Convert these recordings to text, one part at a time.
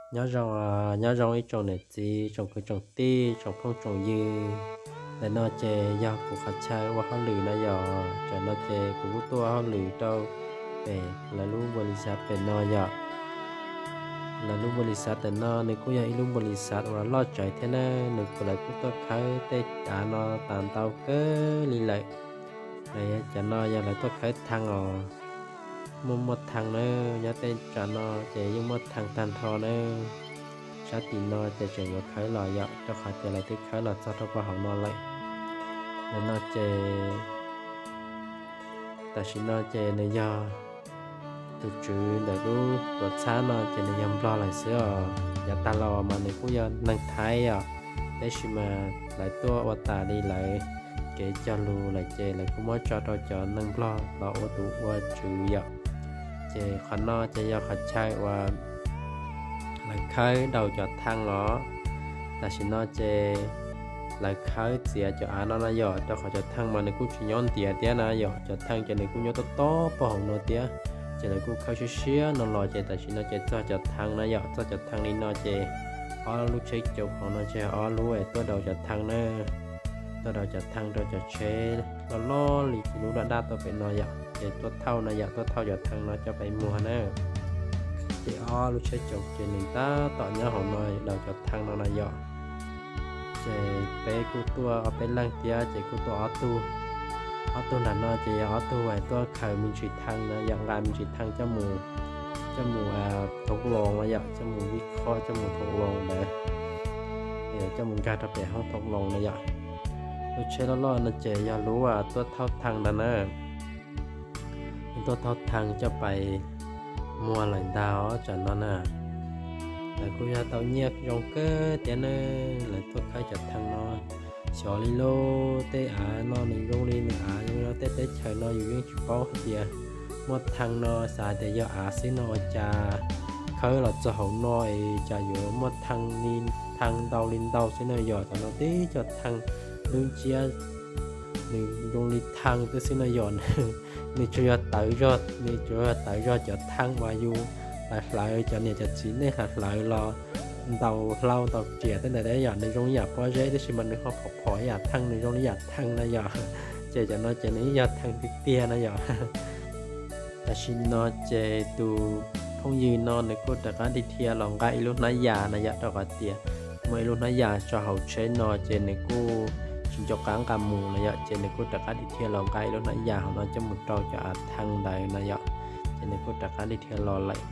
Nyob zoo, nyob zoo ib tsoom niam txiv, tsoom kwv tsoom tij, tsoom phooj tsoom ywg. Ntawm no ces yog kuv qhov chaw ua hauj lwm no yom. Tam no ces kuv kuj tuaj hauj lwm rau pem lawv lub npau lis xav pem no yom. Lawv lub npau lis xav tam no nws kuj yog ib lub npau lis xav uas loj tsawv thiab na, nws kuj, lawv kuj tuaj khawb tej av no tas ntau kawg li lawm. Lawv cov no yog lawv tuaj khawb thaj os, muaj muaj thaj na, nyob tej tsam no ces yeej muaj thaj tag nrho na. Sab tim no ces tseem yuav khawb los yom, rau qhov tias lawv twb khawb los txog rau pem hauv no lawm. Ntawm no ces tam sim no ces nws yog tus tswv ntawm lub tuam txhab no ces nws yog Nplog lawm xwb os. Yav tag los mas nws kuj yog neeg Thaib os, tab sis mas lawv tuaj ua tas li lawv kev cog lus lawm ces lawv kuj muab tso rau cov neeg Nplog los ua tus ua tswv yom. Ces qhov no ces yog qhov chaw uas lawv khawb daus cov thaj os. Tam sim no ces lawv khawb txiav cov av no na yom, rau qhov cov thaj mas nws kuj tsis nyob ntiav thiab na yom, cov thaj ces nws kuj nyob tob tob pem hauv no thiab. Ces lawv kuj khawb siab siab no los ces tam sim no ces txog cov thaj na yom, txog cov thaj li no ces ob lub tsheb caum hauv no ces ob lub es tuaj daus cov thaj na. Tuaj daus cov thaj rau cov tsheb loj loj li lub daj daj tuaj pem no yom, ces tuaj thauj na yom, tuaj thauj cov thaj no coj pem muag na. Ces ob lub tsheb caum ces nws tab tom nyob hauv no daus cov thaj no na yom. Ces peb kuj tuaj ob peb leeg thiab ces kuj tuaj ob tug. Ob tug nram no ces yog ob tug es tuaj khaws me ntsis thaj na yom, nqa me ntsis thaj coj mus, coj mus thoob loos na yom, coj mus vij khob, coj mus thoob loos ntawd, coj mus nkag rau pem hoob thoob loos na yom. Lub tsheb loj loj no ces yog lub tuaj thauj thaj ntawd na. Tuaj thauj thaj coj pem muag lawm ntag os tsam no na. Lawv kuj yog tau nyiaj zoo kawg thiab na, lawv tuaj khawb cov thaj no. Xyov li lauj, tej av no nws zoo li nws av zoo li tej teb chaws no yus yeej tsis paub hais tias muaj thaj no, xav hais tias yog av xwb no ua cas khawb los txog hauv no es cas yuav muaj thaj li, thaj ntau li ntau xwb na yom. Tam no teb cov thaj lub nciab nws zoo li thaj twb xwb no yom. Nws tsuas yog tawv zog, nws tsuas yog tawv zog cov thaj uas yus hlawv hlawv, cov niam cov txiv nej hlawv hlawv los ntaus hlau ntaus riam tej ntawd yom, nws zoo li yam pob zeb tab sis mas nws ho phom phom yam thaj, nws zoo li yam thaj na yom. Ces cov no ces nws yog thaj tiag tiag na yom. Tam sim no ces tus phooj ywg no nws kuj rov qab dhia dhia los nqa ib lub hnab yas na yom, rau qhov tias muaj ib lub hnab yas tso hauv tsheb no ces nws kuj tsis nco qab nqa mus na yom, ces nws kuj rov qab dhia dhia los nqa ib lub hnab yas hauv no coj mus rau cov av thaj ntawd na yom, ces nws kuj rov qab dhia dhia los lawm.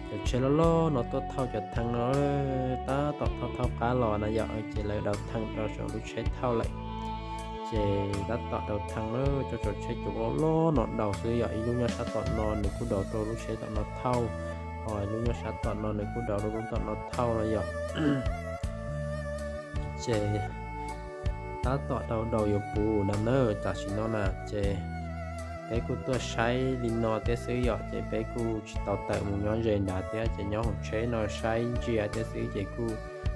Cov tsheb loj loj no tuaj thauj cov thaj no tab tom thauj thauj qab los na yom, ces lawv daus thaj rau saum lub tsheb thauj lawm. Ces tab tom daus thaj lawm, cov tsheb caum loj loj no daus xwb yom, ib lub nyob sab tom no nws kuj daus rau lub tsheb tom no thauj, ho ib lub nyob sab tom no nws kuj daus rau lub tom no thauj no yom. Ces tab tom daus daus yuav puv na na, tam sim no na ces peb kuj tuaj saib li no thiab xwb yom, ces peb kuj tsis tau tawm mus nyob ze nrad thiab, ces nyob hauv tsheb no saib ntsia thiab xwb ces kuj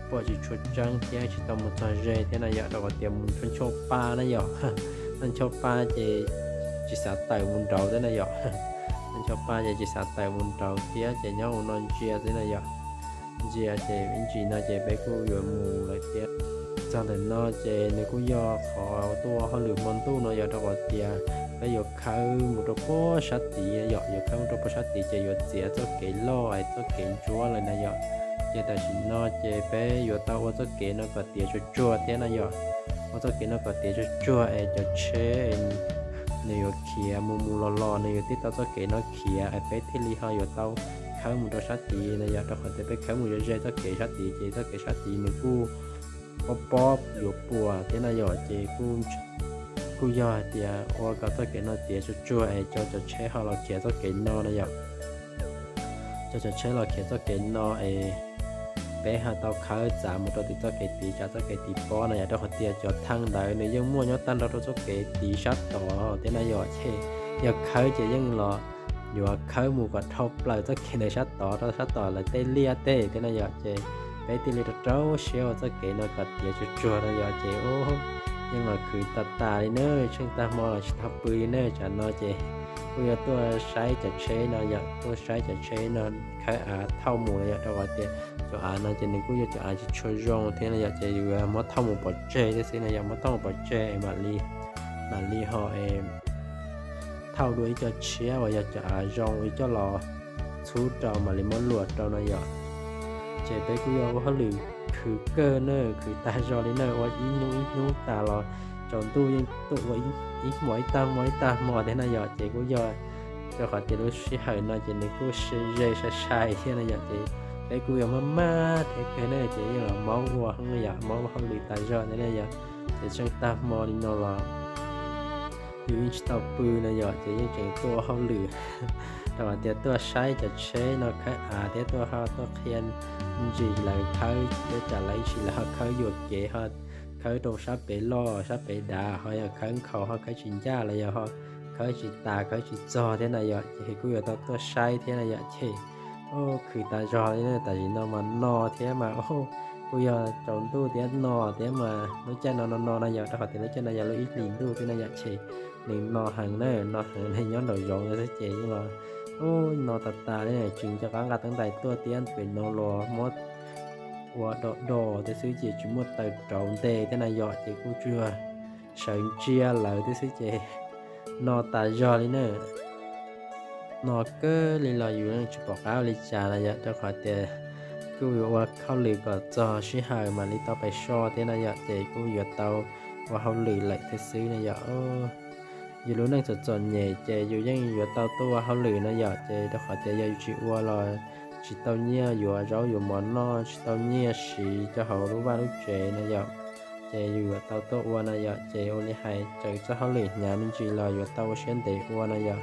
pom tsis tshua tseeb thiab tsis tau mus txog ze thiab na yom, rau qhov tias mus nchuav nchuav pa na yom. Nchuav pa ces tsis xav tawm mus nraud thiab na yom. Nchuav pa ces tsis xav tawm mus nraud thiab ces nyob hauv no ntsia xwb na yom. Ntsia ces ib ntsis no ces peb kuj yuav mus lawm thiab. Txog ntawm no ces nws kuj yog qhov tuaj ua hauj lwm hmo ntuj no yom, rau qhov tias peb yuav khawb mus rau puag sab tid yom, yuav khawb mus rau puag sab tid ces yuav txiav txoj kev loj es txoj kev ntsuab lawm na yom. Ces tam sim no ces peb yuav tau ua txoj kev no kom tiav tsuag tsuag thiab na yom. Ua txoj kev no kom tiav tsuag tsuag es cov tsheb nws yuav khiav mus mus los los nws yuav tib tau txoj kev no khiav es peb thiaj li ho yuav tau khawb mus rau sab tid na yom, rau qhov tias peb khawb mus ze ze txoj kev sab tid ces txoj kev sab tid nws kuj pob pob yuav puas thiab na yom, ces kuj yog hais tias ua kom txoj kev no tiav tsuag tsuag es cov cov tsheb ho los khiav txoj kev no na yom. Cov cov tsheb los khiav txoj kev no es peb ho tau khawb txav mus rau tim txoj kev tid, tsav txoj kev tid pob na yom, rau qhov tias cov thaj ntawd nws yeej muaj nyob tag nrho rau txoj kev tid sab tod thiab na yom, ces yog khawb ces yeej los yuav khawb mus kom dhau plaws txoj kev ntawd sab tod rau sab tom lawv tej liaj tej thiab na yom, ces peb thiaj li rau rau siab ua txoj kev no kom tiav tsuag tsuag na yom, ces yeej los khwv tas tas li na, tsheej tag hmo los tsis tau pw li na, tsam no ces kuj yog tuaj saib cov tsheb no yom, tuaj saib cov tsheb no khawb av thauj mus no yom, rau qhov tias cov av no ces nws kuj yog cov av tsis tshua zoo thiab no yom, ces yus muab thauj mus pov tseg thiab xwb no yom, muab thauj mus pov tseg mam li, mam li ho thauj dua ib co tshiab uas yog cov av zoo ib co los txhub rau mam li muab luam rau no yom. Ces peb kuj yog ua hauj lwm khwv kawg na, khwv tag zog li na, ua ib hnub ib hnub tas los tsaus ntuj yeej tuaj ua ib hmo ib tag hmo ib tag hmo thiab na yom, ces kuj yog rau qhov tias lub sij hawm no ces nws kuj ze sai sai thiab na yom, ces peb kuj yog maj maj thiab kawg na, ces yeej los maub ua hauj yom, maub ua hauj lwm tas zog thiab na yom, ces tseem tag hmo li no los yus yeej tsis tau pw no yom, ces yeej tseem tuaj ua hauj lwm rau qhov tias tuaj saib cov tsheb no khawb av thiab tuaj ho tuaj qhia ntsis lawv khawb, thiab tsam lawv ib sim lawv ho khawb yuam kev ho khawb rau sab pem loj sab pem dav ho yog khawb nkhaus ho khawb tsis ncaj los yog ho khawb tsis tas khawb tsis txog thiab na yom, ces kuj yuav tau tuaj saib thiab na yom, ces khwv tas zog li na, tam sim no mas no thiab mas kuj yog tsaus ntuj thiab no thiab mas lub caij no no no na yom, rau qhov tias lub caij no yog lub ib hlis ntuj thiab na yom, ces nws no heev na, no heev li nyob nraum zoov no xwb ces yeej los no tas tas li, tseem nco qab nqa teeb ntais tuaj thiab pem no los muab ua do do thiab xwb ces tsis muaj taws rauv nte thiab na yom, ces kuj tsuas sawv ntsia lawv thiab xwb ces no tas zog li na. No kawg li los yus yeej tsis pom qab ua li cas na yom, rau qhov tias kuj yuav ua hauj lwm kom txog sij hawm mam li tau pais so thiab na yom, ces kuj yuav tau ua hauj lwm lawm thiab xwb na yom. Yus lub neej txom txom nyem ces yus yeej yuav tau tuaj ua hauj lwm no yom, ces rau qhov tias yog yus tsis ua los tsis tau nyiaj yuav zaub yuav mov noj, tsis tau nyiaj siv rau hauv lub vaj lub tsev no yom, ces yus yuav tau tuaj ua no yom, ces ua li hais txawm txoj hauj lwm hnyav me ntsis los yuav tau ua siab ntev ua no yom.